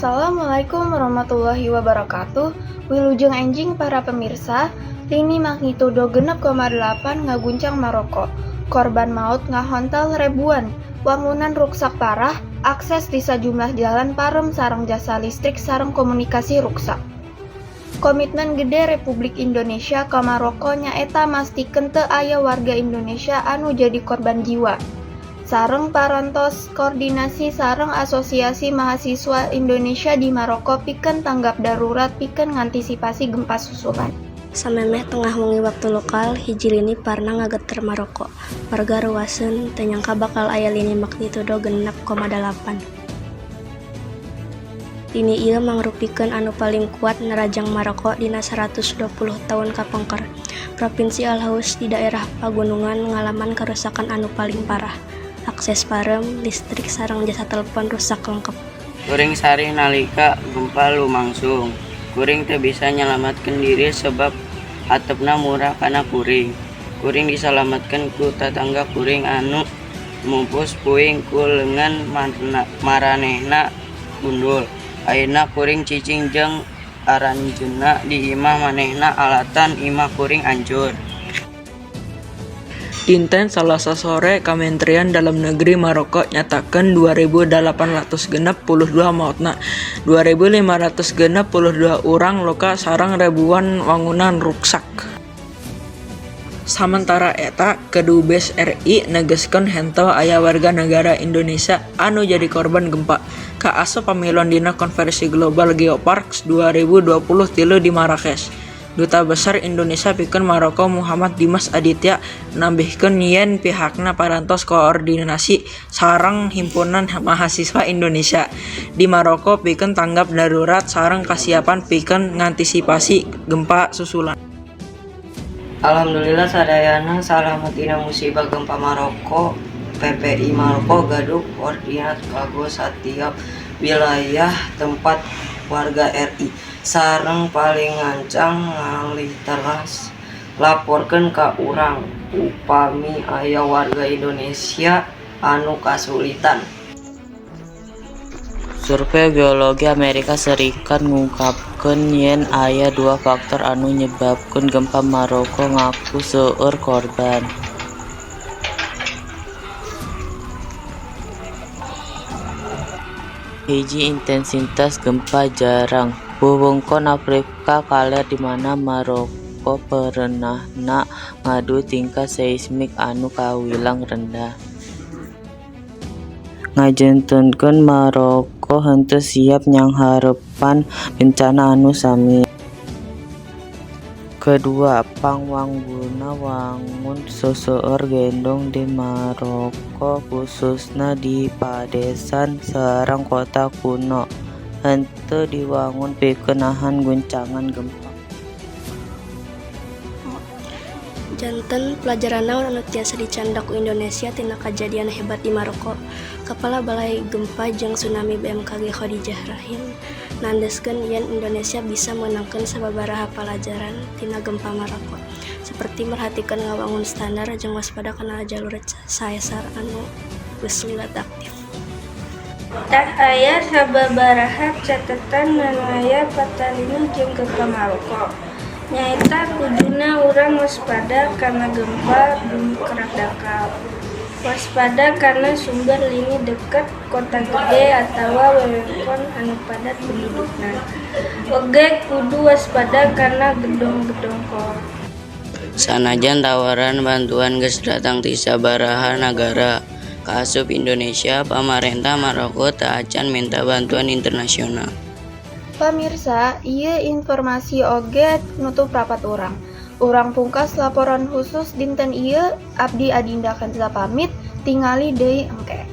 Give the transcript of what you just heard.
Assalamualaikum warahmatullahi wabarakatuh. Wilujeng enjing para pemirsa, lini magnitudo 6,8 ngaguncang Maroko. Korban maut ngahontal ribuan, wangunan ruksak parah, akses di sajumlah jalan parem sareng jasa listrik sareng komunikasi ruksak. Komitmen gede Republik Indonesia ka Maroko nyaeta mastikeun teu aya warga Indonesia anu jadi korban jiwa. Sareng parantos koordinasi sareng Asosiasi Mahasiswa Indonesia di Maroko pikeun tanggap darurat pikeun ngantisipasi gempa susulan. Samemeh tengah wengi waktu lokal, hiji lini parna ngageter Maroko. Warga reuwaseun, teu nyangka bakal aya lini magnitudo 6,8. Lini ieu mangrupikeun anu paling kuat narajang Maroko dina 120 taun kapengker. Propinsi Al Haouz di daerah pagunungan ngalaman karusakan anu paling parah. Akses parem, listrik sareng jasa telepon rusak lengkep. Kuring sarih nalika gempa lumangsung. Kuring teu bisa nyalametkeun diri sebab atepna murah kana kuring. Kuring disalametkeun ku tatangga kuring anu mupus puing ku leungeun maranehna gundul. Ayeuna kuring cicing jeung aranjeunna di imah manehna alatan imah kuring ancur. Dinten Salasa sore Kamentrian Dalam Negeri Maroko nyatakeun 2.862 maotna, 2.562 urang luka sareng ribuan wangunan ruksak. Samentara eta, Kedubes RI negeskeun henteu aya warga nagara Indonesia anu jadi korban gempa, kaasup pamiluan dina Konferensi Global Geoparks 2023 di Marrakesh. Duta Besar Indonesia pikeun Maroko Muhammad Dimas Aditya nambihkeun yen pihakna parantos koordinasi sareng Himpunan Mahasiswa Indonesia di Maroko pikeun tanggap darurat sareng kasiapan pikeun ngantisipasi gempa susulan. Alhamdulillah sadayana salamet tina musibah gempa Maroko. PPI Maroko gaduh koordinat kanggo satiap wilayah tempat warga RI sareng paling gancang ngalih teras laporkeun ka urang upami aya warga Indonesia anu kasulitan. Survei Geologi Amerika Serikat ngungkapkeun yen aya dua faktor anu nyebabkeun gempa Maroko ngaku seueur korban. Hiji, intensitas gempa jarang. Wewengkon Afrika Kaler di mana Maroko perenahna gaduh tingkat seismik anu kawilang rendah. Ngajantenkeun Maroko henteu siap nyanghareupan bencana anu sami. Kedua, pangwangunan wangun seseueur gedong di Maroko khususna di padesan sareng kota kuno henteu diwangun pikeun nahan guncangan gempa. Janten palajaran naon anu tiasa dicandak ku Indonesia tina kajadian hebat di Maroko? Kepala Balai Gempa jeung Tsunami BMKG Khodijah Rahim nandeskeun yen Indonesia bisa meunangkeun sababaraha palajaran tina gempa Maroko, saperti merhatikeun ngawangun standar jeung waspada kana jalur sesar anu geus lila teu aktif. Tah aya sababaraha catetan nganaya patalina jeung gempa Maroko. Nyaeta kuduna urang waspada kana gempa bumi kerak dangkal. Waspada kana sumber lini deket kota gede atawa wewengkon anu padat pendudukna. Oge kudu waspada kana gedong-gedong kolot. Sanajan tawaran bantuan geus datang ti sababaraha nagara, kaasup Indonesia, pamarentah Maroko teu acan minta bantuan internasional. Pamirsa, ieu informasi oge nutup rapat urang. Urang pungkas laporan khusus dinten ieu, abdi Adinda Kanza pamit, tingali deui engke.